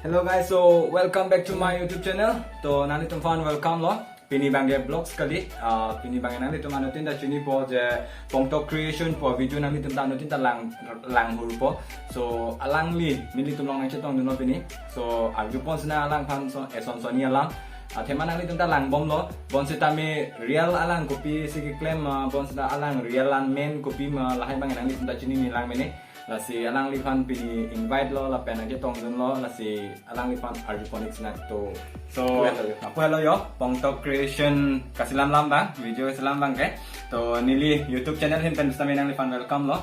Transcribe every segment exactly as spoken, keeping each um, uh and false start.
Hello guys, so welcome back to my YouTube channel. To nanglitumphan welcome lo. Pini abangke vlogs kali. Ah, pini abangke nanglitum anuttin ta chinipo je Pongtok Creation pu video nanglitum ta anuttin ta lang lang hurpo. So alangli nelitum along nangchetongdunlo pini. So arjupon sina alangphan so eson soni alam. Athema nanglitum ta langbomlo. Bonsita me real alang kopisi keklem ma, bonsita alang real an men kopi ma, lahai abang nanglitum ta chinine lang mene. Lasi alangliphan pini invite lo lapen nangchetongdunlo, lasi alangliphan arjupon ik sina to. So, lapu helo yo, Pongtok Creation kasilam alam abang, video kasilam abangke. To neli YouTube channel ahin pen sitame nangliphan welcome lo.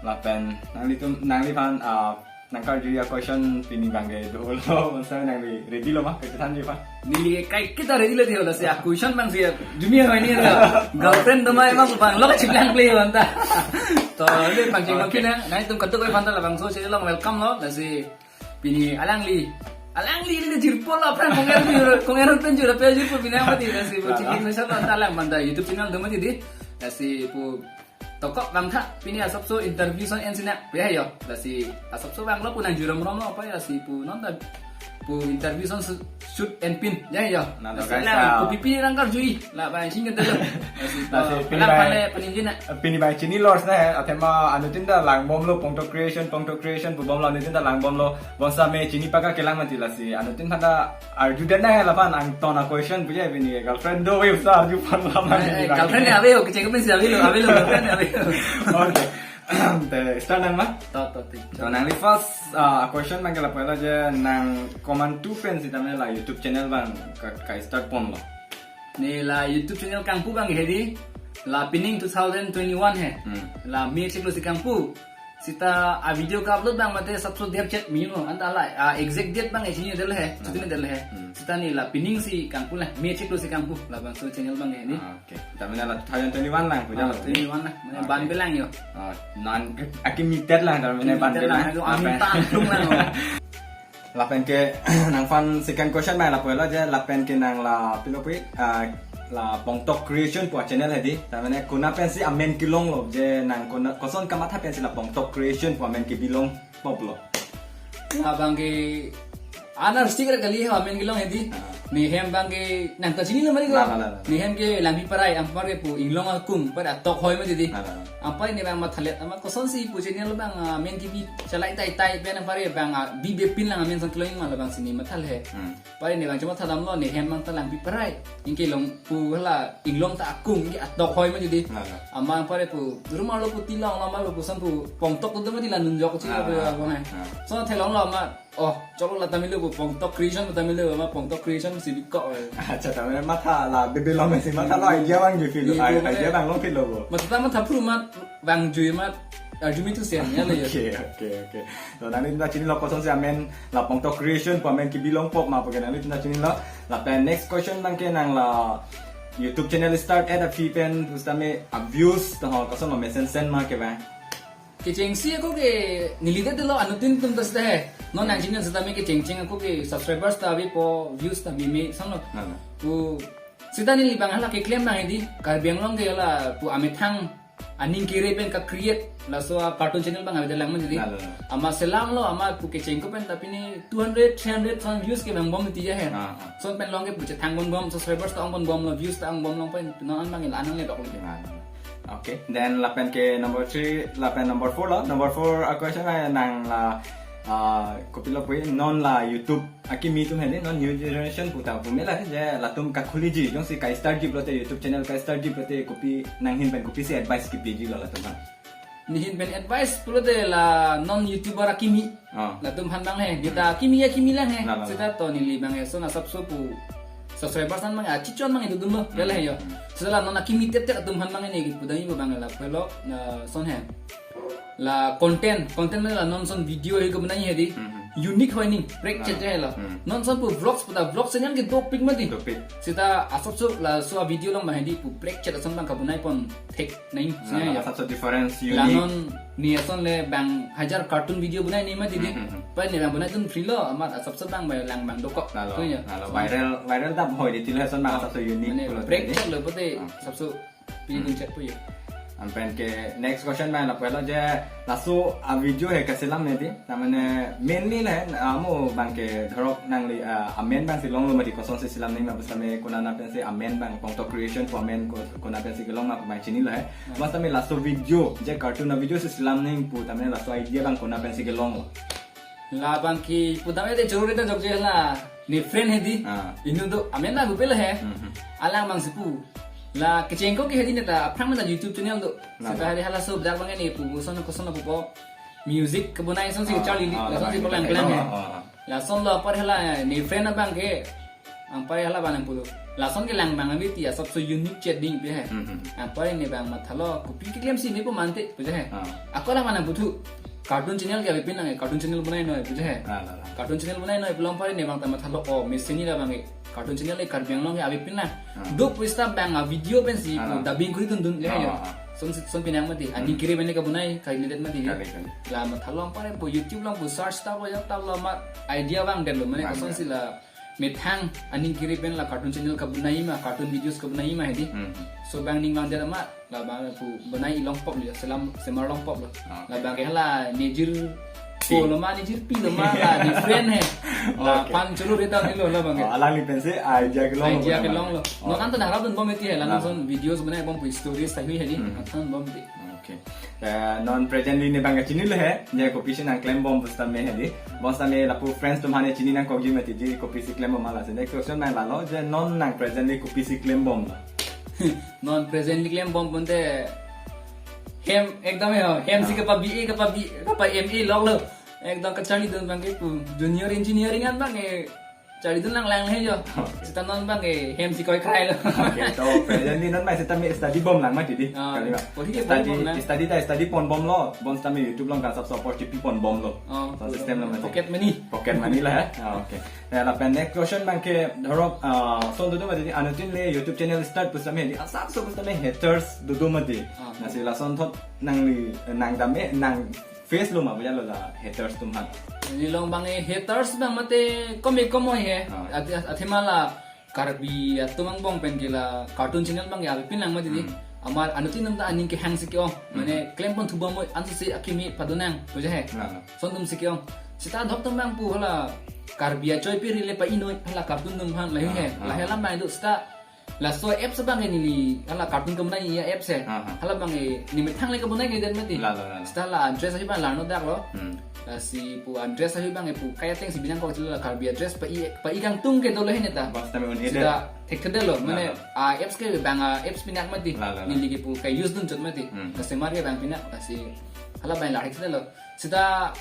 Lapen nanglitum nangliphan ah, nangkarju a-question pini abangke dolo, masa nangli ready lo ma, kachethanji aphan? Neli kaiketa ready lo dei, lasi a-question abang si arjumi ajoine lo. Girlfriend do ma, ema abang lo chiplang play ho anta. To, le pangcheng Okay. pangcheng nang, nanglitum kadokave aphan ta labangso channel along welcome lo, lasi pini alangli, alangli le jirpo lo aphrang kong er jur, kong er pen jur, pe jirpo pini mati, lasi pu Ah. chingki mesa lo anta alang anta YouTube channel do mati dei, lasi pu tokok bang tha, pini asapso interview ason en sina, pe yo. Lasi asapso abang lo pu nangjurom rom lo, apa ya si pu non ta pu interview ason su-, shoot en pin, ya yo. Nah, Lasi guys, lang, ah. pu pipi nangkarjui, la bang sing kedelo. Lasi Lasi pu pini lang bang pale peninjina. Pini abang chinilo sina, athema anuttin ta langbomlo, Pongtok Creation, Pongtok Creation pu bomlo, anuttin ta langbomlo. Bonsita me chini paka kelang mati, lasi anuttin aphan ta arju den na, laphan angton a-question puji pini girlfriend do we sa arjupon alam Eh, eh, mati. Girlfriend ne ave ho, kecheng pensi ave lo, ave lo, girlfriend ne ave ho. Okay. Te start nang ma? To, to, to. To nangli first ah, question abangke lapu helo je nang komantu pen sitame la YouTube channel abang ka, ka-start ponlo? Ne la YouTube channel kangpu abang hedi, la pining two thousand twenty-one he. Hmm. La May chiklo si kangpu. Sita a-video ka-upload abang mate asapso der chet mino, anta la a-exact date abang isi ni del he, Hmm. chuti ni del he. Hmm. Sita ne la pining si kangpu la, May chiklo si kangpu, labangso channel abang hedi. Ah, okay. Tame la two thousand twenty-one lang pu Ah, jalo. twenty-one lang, mane Okay. ban belang yo. Ah, non akimi tet lang, tame Akimi ban tet belang. lang, amin Apa? tangtung lang, oh. Lapen ke nangphan second question abang lapu helo je, lapen ke nang la pilo pu, ah, la Pongtok Creation pu channel hedi. Tame kona pensi amen kelonglo je nang kona koson kamatha pensi la Pongtok Creation pu amen kebi longpo lo? Abangke anar sticker kali he amen kelong hedi. Ah. Ne hem abangke nang ta chinilo mari ko. La, la, la, la. Ne hem ke Langpi Parai, anpar ke pu Inglong Akung, anpar atok hoi mati dei. La, la, la. Anpar ne abang mathalet, amat kosonsi pu channel abang, ah, amen kebi chalai tai tai pen anpar abang, ah, bi bepin lang amen ason kelong ma labangsi ne mathal he. Hmm. Anpar ne abang chuma thalam lo, ne hem abang ta Langpi Parai. Anke long pu hala Inglong ta Akung, anke atok hoi mati dei. La, la. Amat anpar pu rumah lo pu tilong, lama lo pu san pu Pongtok tu mati la nunjok chi Ah, lo pu ah, abang he. ah. So thelong lo amat, oh, cholo la tame lo pu Pongtok Creation, tame lo amat Pongtok Creation si bikok. Acha, tame matha la bebe long si matha lo idea abang jui pilo, Iya, idea abang long pilo bo. Matha matha pru amat abang jui amat arjumi tu sian ya lo ya. Okay, okay, okay. So nanglitum ta chinilo kosonsi amen la Pongtok Creation pu amen kebi longpo ma pu ke nanglitum ta chinilo. Lapen next question abangke nang la YouTube channel start et aphi pen pusitame a-views to ho koson lo mesen sen ma ke abang? Kechengsi ako ke neli det lo anuttin atum ta sita he. Non nang chini sitame kechengcheng ako ke subscribers ta avepo, views ta bime, sanglo. Na, na. Pu sita neli abang hala keklem nang hedi, Karbi Anglong ke hala pu amethang aning kere pen ka-create laso a-cartoon channel abang avelang mati dei. Na, na, na. Amat selam lo, amat pu kecheng ako pen ta pini two hundred, three hundred son views ke abang bom ti ya he. Ah, ah. Son pen long ke pu chethang bom bom, subscribers ta ong bom bom lo, views ta ong bom long pen non an abang la anang le dok lo. Na, na, na. Okay, then lapen ke number three, lapen number four lo. Number four a-question la nang la, ah, kopilo pu non la YouTube akimi atum hedi, non new generation pu ta pu me la je latum kakhuliji, jongsi ka-start ji pulote, YouTube channel ka-start ji pulote kopi nanghin pen kopisi advice kipiji lo latum aphan? Nehin pen advice pulote la non YouTuber akimi. Ah. Latum aphan abang he, kita akimi akimi lang he. Na, na, na. Sita to neli abang he, so na asapso pu subscribers an abang achichon abang itu dulu, ya lah yo. Hmm. Sita la non akimi tet tet atum aphan abang ne kipu dai abang la pelok, na son he. La content, content la non son video he ko banai hedi. Hmm. Unique hoi ning, prek Na. chet he lo. Hmm. Non son pu vlogs, pu ta vlogs yang ke dopik mati. Dopik. Sita asapso laso a-video along abang hedi pu prek chet ason abang kabunai pon thek nang, Nah, sini ya. Asapso difference, La unique. Non ni ason le abang hajar cartoon video bunai ni mati dei. Hmm, hmm, hmm. Pai ne abang bunai tun free lo, amat asapso abang bai lang abang dokok. Lalo, Tuh ya. lalo. Viral, viral ta hoi dei, tilo ason abang Ah, asapso unique mane pulo prek tadi. Chet lo pute Ah. asapso pini Hmm. dun chet pu ya. Anpen ke next question abang lapu helo je laso a video he kaselam ne di. Tamane mainly le, ah, mo abang ke dhorok nangli, ah, amen abang si longlo mati, kosonsi selam nangji ma, basta me konat pensi amen abang, Pongtok Creation pu amen ko-, konat pensi kelong ma pu abang chinilo he. Basta me laso video je cartoon a video si selam nangji pu, tamane laso idea abang konat pensi kelonglo. Labang ke pudam ete choro reta jokje la ne friend hedi. Ah. Inut do amen la gupel he. Mhm. Alang abang si pu. La kecheng ko ke hedi neta aphrang mena YouTube channel do. Nah, seta nah. Hedi halaso dak abang ne pu koson koson pupo. Music kebonai sonsi Ah, charli ah, lason si labang polang kita pelang he. Ah, ah, ah. Lason lo apar hala ne friend abang ke. Anpar hala abang nangpulo. Lason kelang abang abiti asapso unique chet ding pi he. Hmm, hmm. Anpar ne abang mathalo kopi keklem si ne pu mante pu je he. Ah. Ako lang abang nangputhu. Cartoon channel ke avepin lang, cartoon channel bonai noi pu je he. Ah, la, la. Cartoon channel bonai noi pulo anpar ne abang ta mathalo, oh, mesen ni labang ke cartoon channel le Karbi Anglong ke avepin lang. Ah. Do pu seta abang a video pensi Ah, pu la. Dubbing kuri dun dun je he. Ah, ah. Son son pinang mati. Aning Hmm. kiri pen kebonai, kali let mati. Kali, kali. La mathalo anpar pu YouTube along pu search ta bo ya ta lo ma idea abang det lo mane Ah, kosonsi ya. La methang aning kiri pen la cartoon channel kebonai ma, cartoon videos kebonai ma hedi. Hmm. So abang ning abang det ma, labang pu bonai longpok lo, selam semar longpok lo. Ah, okay. Labang ke hala nejir Si. Po lo ma, nejir pi lo ma, la different he. La Okay. Pan chulu reta ni lo labang ke. Oh, alangli pensi idea kelong Idea lo kelong lo. Oh. Non anta harap dun bom eti he, la non Ah. Son videos bonai bom pu stories ta hui hedi. Hmm. Atan bom eti. Okay. Eh, non presently ne abang kachinilo he, je kopisi nangklem bom basta me hedi. Basta me lapu friends atum aphan ne chini nangkokji mati je kopisi klem bom ma lasi. Next question abang lalo, je non nang presently kopisi klem bom la. Non presently klem bom bonte hem ekdam he, hem si Ah. Kapa B A, kapa B, kapa M A lok lo. Ekdam kacharli dun abang ke pu junior engineering an abang ke charli dun lang lang he jo. Okay. Seta non abang ke hem si koi krai lo. Okay, to presently non abang seta me study bom lang mati di. Ah, kali ma. Poli ke study, bom bom lang. Study ta study pon bom lo. Bom seta me YouTube along ka asapso apor chipi pon bom lo. Oh, so system lo mati. Pocket money. Pocket money la he. Ah, okay. Ya, lapen next question abang ke dhorok, ah, son dodo mati di, anuttin le YouTube channel start pu seta me di asapso pu seta me haters dodo mati. Ah. Lasi lason thot nangli, eh, nang dam e, nang face lo ma boya lo la haters atum aphan. Neli along abang e haters abang mate kome kome he. Ah. Ati, athema la Karbi atum angbong pen ke la cartoon channel abang ya pin lang mati di. Hmm. Amar anuttin atum ta aning kehang si ke-ong. Hmm. Mane klem pon thu bom oi ansi akimi padonang pu je he. Nah, nah. Son atum si ke-ong. Seta dhok atum abang pu hala Karbi achoi piri le pa-i noi hala cartoon atum aphan lahi he. Ah, ah. Lahe lam abang do seta laso apps abang ke neli hala cartoon kebonai apps he. Ah, ah. Hala abang ke ne methang le kebonai ke det mati. La, la, la, la. Seta la dress ahi abang la no dak lo. Hmm. Lasi pu dress ahi abang ke pu kai ateng si binong kok chilo la Karbi dress pa-i, pa-i kangtung ke dolo he neta. Basta me un-edit. Seta thekthedet lo, mane, la, la. A apps ke abang a apps pinak mati. La, la, la. Neli ke pu kai use dun chot mati. Hmm. Customer ke abang pinak, lasi hala abang la thekthedet lo. Seta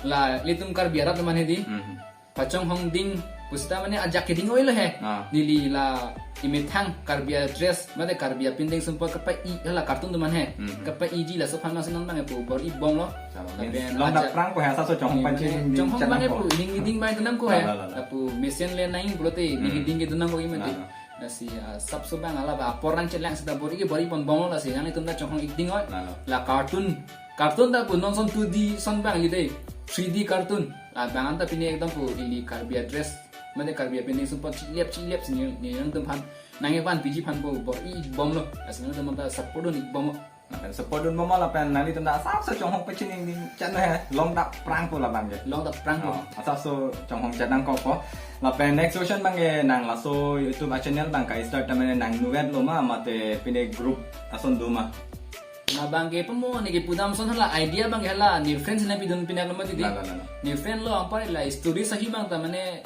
la ilitum Karbi arat atum aphan hedi. Hmm. Pachonghong ding pu seta mane ajak keding oi lo he. Ah. Neli la emethang Karbi dress, mate Karbi apindeng sumpot kapa-i hala cartoon atum aphan he. Hmm. Kapa-iji laso aphan ma si non abang pu bor-i bom lo. Chalo, lapen means long ajak dak prang ko he asapso chonghong panchi mane ding ding chonghong chang abang ko. Pu ning ding abang dun nang ko he. La, la, la, la. Lapu mesen le nang pulote ning Hmm. ding ke dun nang ko mati. La, la. Lasi, ah, asapso abang hala ba apor nangchelang seta bor-i ke bor-i pon bom lo lasi nanglitum ta chonghong ik ding oi. La, la. La cartoon, cartoon ta pu non son two D son abang hedi, three D cartoon. La abang anta pini ekdam pu ili Karbi dress, mane Karbi apindeng sumpot chilep chilep si ne, ne nangtum aphan nang-e van piji aphan pu bor-i bom lo. Lasi nangtum ta support dun ik bom lo. Lapen support dun bom lapen nanglitum ta asapso chonghong pachini ding chan he. Long dak prang ko labang ke. Long dak prang ko. Oh, asapso chonghong chat nang kok ko. Lapen next question abang ke nang laso YouTube a channel abang ka start tamane nang nuvet lo ma mate pine group ason do ma. Na abang ke pamo ne ke pudam son hala idea abang ke hala ne friends nangpidun pinak lo mati di. La, la, la, la. Ne friend lo anpar la story ahi abang tamane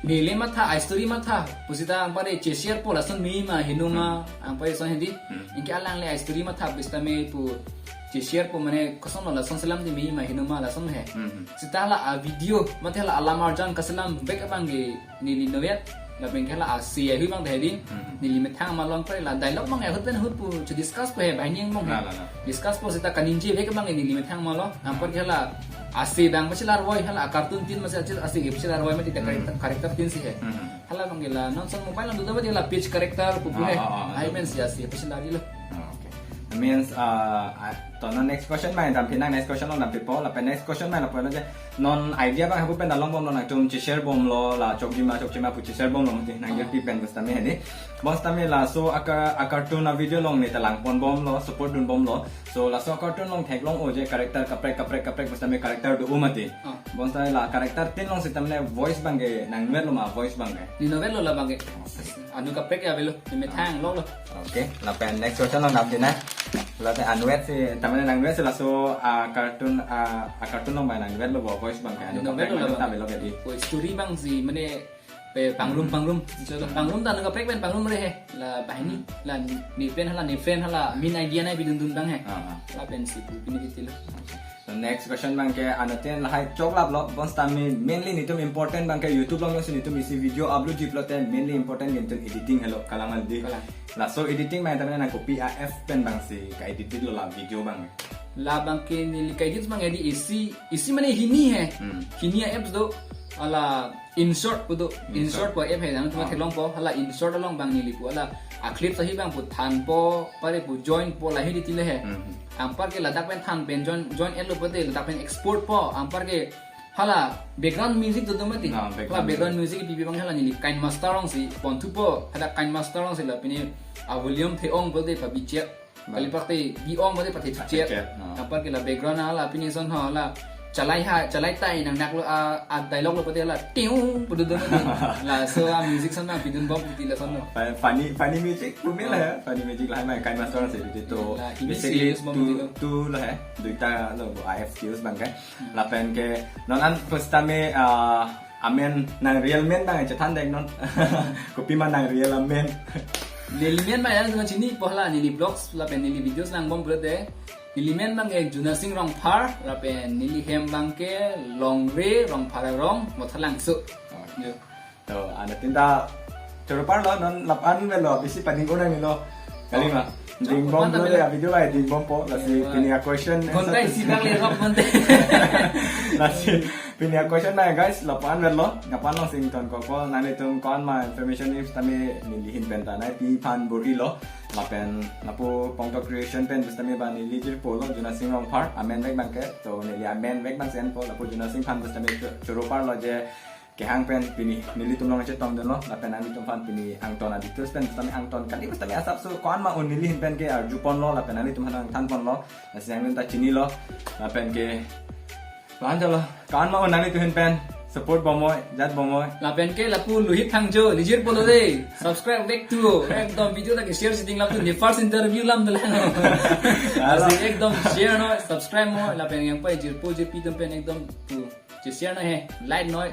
neli matha, a story matha. Pu seta anpar che share po lason me ma heno ma, Hmm. anpar son hedi. Hmm. Anke alang le a story matha pu seta me pu che share po mane koson lo lason selam di me ma heno ma lason he. Hmm. Seta la a video, mate la alam arjan kaselam vek abang ke neli nuvet, lapen ke la a si ahui abang hedi. Hmm. Neli methang ma longpre la dialogue abang ahut pen ahut pu che discuss po he banghini angbong he. La, la, la. Discuss po seta kaningje vek abang ke neli methang ma lo. Anpar ke la a si abang pachelar voi, hala cartoon tin masi a si ke pachelar voi mati ta Hmm. character, character tin si he. Hmm. Hala abang ke la non son mobile along do do mati la page character pu pu he. Ah, ah, ah, Ai ah. Men si a si pachelar lo. Ah, okay. That means, uh, a-, To non next question mai dam pinang, next question along dam pipo, lapen next question mai lapu lo je non idea abang hapu pen dalong bomlo, nangtum che-share bomlo, la chokji ma chokche ma pu che-share bomlo mati nang, oh, jirpi pen bus tame hedi. Bus tame laso aka, a cartoon a video along ne ta langpon bomlo, support dun bomlo. So laso a cartoon along theklong-o je character kaprek kaprek kaprek bus tame character do-o mati. Oh. Bus tame la character tin along si tamne voice abang ke nang nuet lo ma, voice abang ke? Ne nuet lo la abang ke. Anu kaprek ya avelo, ne methang lo lo. Okay, lapen next question along dam pinang. Lapen anuet si, tamane nang nuet si laso a cartoon, a, a cartoon along abang nang nuet lo bo voice abang ke? Anu, ne nuet lo kaprek la abang. Anu ta avelo ke di. Ko story abang si mane pe pangrum, pangrum. So pangrum ta anu kaprek pen pangrum re he. La banghini, la ne pen hala, ne friend hala, main idea nai pidun dun abang he. Ah, ah. Lapen si pu pini titilo. So next question abang ke, anatin lahai choklap lo, bus tame mainly netum important abang ke YouTube along si netum isi video upload ji pulote mainly important netum editing helo, kalang hedi. Kalang. Laso editing abang tame nang kopi a app pen abang si ka-edit lo la video abang? La abang ke neli ka-edit abang hedi isi, isi mane hini he. Hmm. Hini a apps do, hala InShot pu do, InShot. InShot pu app he, nangtum, ah, theklongpo, hala InShot along abang neli pu hala a clip ahi abang pu thanpo, pare pu join po, lahai titile he. Hmm. Anpar ke ladak pen than pen join, join et lo pote ladak pen export po. Anpar ke hala background music do do mati. Na, hala background, background music pipi abang hala neli KineMaster along si ponthupo. Hala KineMaster along si la pini a volume the-ong pote pabi chek. Ba. Kali pak te bi-ong pote pathe chek. Chek, na. Anpar ke la background hala pini ason hala chalai ha, chalai tai nang nak lo a, a dialogue lo pote hala tiu pu do do mati. Laso a music ason ma pidun bom titi lason lo. Fa-, funny, funny music pu me la, oh, ya. Funny music lahai mai KineMaster along si titi to. La, ini basically serious bom tu, titi lo. Tu lo he. Duita lo bo I F Qs abang ke. Hmm. Lapen ke non an bus tame, ah, amen, nang real men abang chethan dek non. Kopi ma nang real amen? Neli men abang ya, cuma chinipo hala neli vlogs lapen neli videos lang bom pulote. Neli men abang ke Junasing Rongphar, lapen neli hem abang ke Longri Rongphar arong, Mothalangso. Oh. Yo. To, anatin ta choro parlo, non lapu-an avelo, bisi pading ko nang lo. Kali ma? Oh. Ding bom lo de, a video ai ding bompo, lasi, eh, pini a question. Kontai si bang le rock kontai. Lasi, pini a question na guys, lapu-an avelo, lapu-an along si ingtonkokpo, nanglitum ko-an ma information ni tame neli ahin pen ta nangpiphan bor-ilo, lapen lapu Pongtok Creation pen bus tame ba neli jirpo lo, Junasing Rongphar, amen vek abang ke, to neli amen vek abang si enpo, lapu Junasing aphan bus tame cho-, choro parlo je, kehang pen pini nelitum along chetong dunlo, lapen nanglitum aphan pini angton a details pen bus tame angton kali bus tame asapso ko-an ma un neli ahin pen ke arju ponlo, lapen nanglitum aphan nangthan ponlo, lasi nanglitum ta chinilo, lapen ke plan jalo, ko-an ma un nanglitum ahin pen support bomnoi, jat bomnoi. Lapen ke lapu Lohit Thangjo, ne jirpo lo de, subscribe back to, ekdom video ta ke share si ding lapu ne first interview alam dolang. Hala. Lasi ekdom share noi, subscribe noi, lapen yang pai jirpo jirpi atum pen ekdom pu che-share noi he, like noi.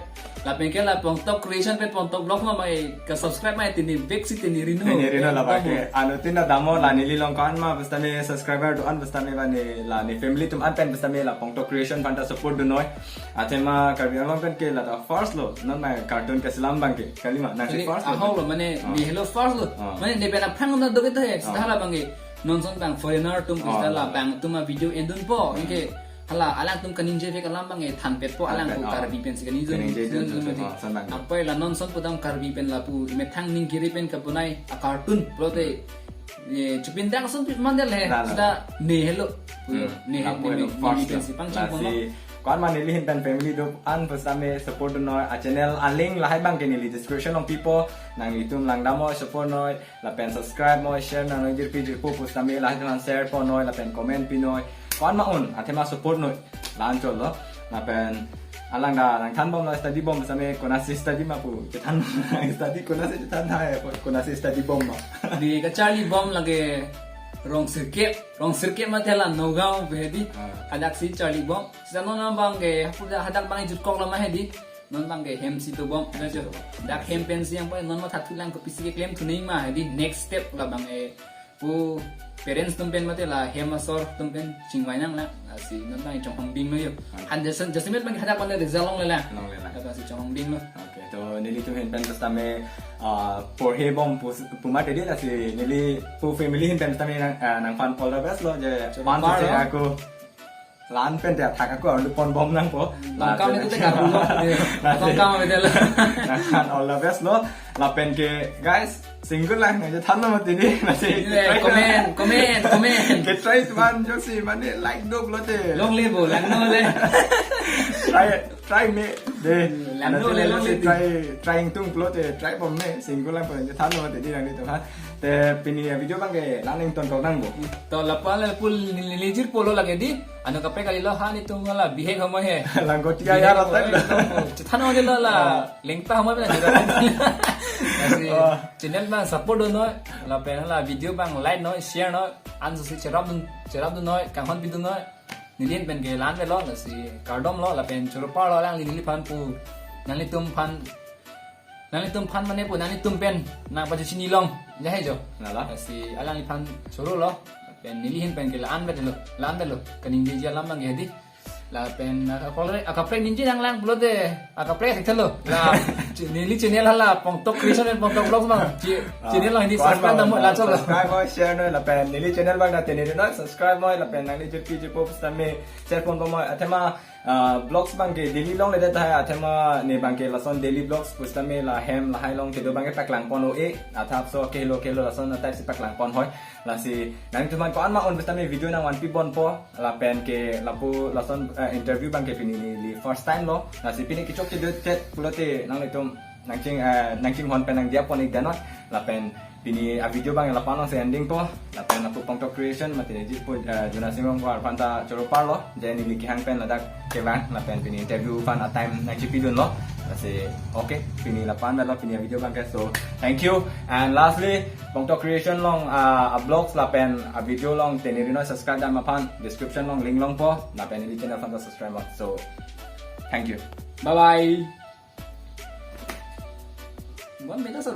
Lapen ke la Pongtok Creation pen Pongtok Vlog ma mai ka subscribe mai tini back si tini rino. Tini rino la ba ke. Ekdom. Anu tin ta damlo la neli along ko-an ma bus tame subscriber do-an bus tame ba ne la ne family atum an pen bus tame la Pongtok Creation aphan ta support dunnoi. Athema Karbi Anglong pen ke la ta first lo, non ma cartoon kaselam abang ke. Kali ma, nang si kali first lo. Ahok lo, mane, oh, ne helo first lo. Oh. Mane ne pen aphrang na do ke ta he, oh, sita hala abang ke. Non ason abang foreigner atum, oh, sita la, la, abang atum a video endunpo, hmm, anke hala alangtum kaningje vek alam abang e thanpetpo, thanpet, alang pu, oh, Karbi pen si kaningje, kaningje dun, dun, dun, dun, dun, dun, oh, ason abang. Anpar la non ason pudam Karbi pen lapu methang ning kiri pen kabonai a cartoon pulote, eh, chupindak ason pi mandel he, la, la, sita ne helo. Hmm, ne he, lapu ne helo, ne first pen lo. Si pangcheng. Lasi pon lo. Ko-an ma neli ahin pen family do-an bus tame support dunnoi, a channel a link lahai abang ke neli description along pipo, nanglitum lang damnoi, support noi, lapen subscribe noi, share noi, nang jirpi jirpo bus tame lahai atum aphan share ponnoi, lapen comment pinoi. Ko-an ma un, athema support noi. La-an chotlo. Lapen alang ta nangthan bomlo, study bom bus tame konatsi study ma pu. Chethan study konatsi chethan tha he, konatsi study bom ma. Ne kacharli bom lake rong sirkep, rong sirkep mate la Nagaon pu hedi. Ah. Hadak si charli bom. Sita non abang ke, hapu da hadak abang jutkok lo ma hedi. Non abang ke hem si dobom, na jo. Dak hem pen si yang pai non matha thulang kopisi keklem thu nangma, di next step la abang e pu parents atum pen mate la hem asor atum pen chingvai nanglang, lasi non abang chonghong dinglo yo. Ah. Han jasen, jasemet abang hadak abang result longlelang. Longlelang. Hadak si chonghong dinglo. Okay, to nelitum ahin pen bus tame, ah, porhe bom pu, pu mate di, lasi neli pu family ahin pen bus tame nang, ah, nangphan all the best lo je. Choro pan parlo. Ako. La-an pen te athak ako arlu pon bom nangpo. Long kam itu te karlu lo. Long kam itu lo. Lapen all the best lo. Lapen ke guys, single lang nangchethan nangpo tini. Lasi, comment, comment, comment. Ke try tuan joksi mane like do pulote. Long le bo, langno le. Try, try me. De. Langno le, long le. Try, try ingtung pulote, try bom me. Single lang pon nangchethan nangpo tini nanglitum ha. Te pini avideo abang ke la-an ingtonkok nang bo. To lapu-an le pul neli, neli jirpo lo lake di. Ano kaprek kalilo ha, netum la bihek homoi he. Langkoti ayar atai lo. Chethan nangpo lo la. Ah. Lengta homoi pena jera. Lasi, oh, channel abang support dunnoi. Lapen la video abang like noi, share noi. Ansi cherapdun, cherapdunnoi, kanghon pidunnoi. Neli ahin pen ke la-an avelo, lasi kardom lo, lapen choro parlo alangli neliphan pu. Nanglitum aphan, nanglitum aphan mane pu, nanglitum pen nangpachini long, ya he jo. Lalo. Lasi alangliphan choro lo, pen neli ahin pen ke la-an avelo, la-an avelo. Kaningjeji alam abang ke di. Lapen akaprek, akaprek ningje nanglang pulote, akaprek thekthelo. La, chi-, neli channel hala Pongtok Creation and Pongtok Vlogs abang. Chi-, ah, channel lo, hindi subscribe dammo, la choklo. Subscribe noi, share noi, lapen neli channel abang na tene noi, subscribe noi, lapen nangli jirpi jirpo pusitame share pon bomnoi, athema, ah, vlogs abang ke daily longledet tahai, athema ne abang ke lason daily vlogs pusitame la hem lahai along kedo abang ke paklang pon o e, athapso kehelo kehelo lason atai si paklang pon hoi. Lasi nangtum aphan ko-an ma un pusitame video nangvanpi bompo. Lapen ke lapu lason, eh, interview abang ke pini neli first time lo. Lasi pini kechok kedo chet pulote nanglitum nangching, eh, nangchinghon pen nangdiya pon-ik damnoi. Lapen pini avideo abang lapu-an along si ending po. Lapen lapu Pongtok Creation mate ne jirpo, eh, Jona Singh Rongphar aphan ta choro parlo. Je neli kehang pen ladak kevang. Lapen pini interview aphan atime nangchipidunlo. Lasi, okay, pini lapu-an avelo pini avideo abang ke. So, thank you. And lastly, Pongtok Creation along, ah, avlogs lapen avideo along tene noi, subscribe dam aphan description along link longpo, lapen neli channel aphan ta subscribe. So, thank you. Bye bye. Bon, beta sir,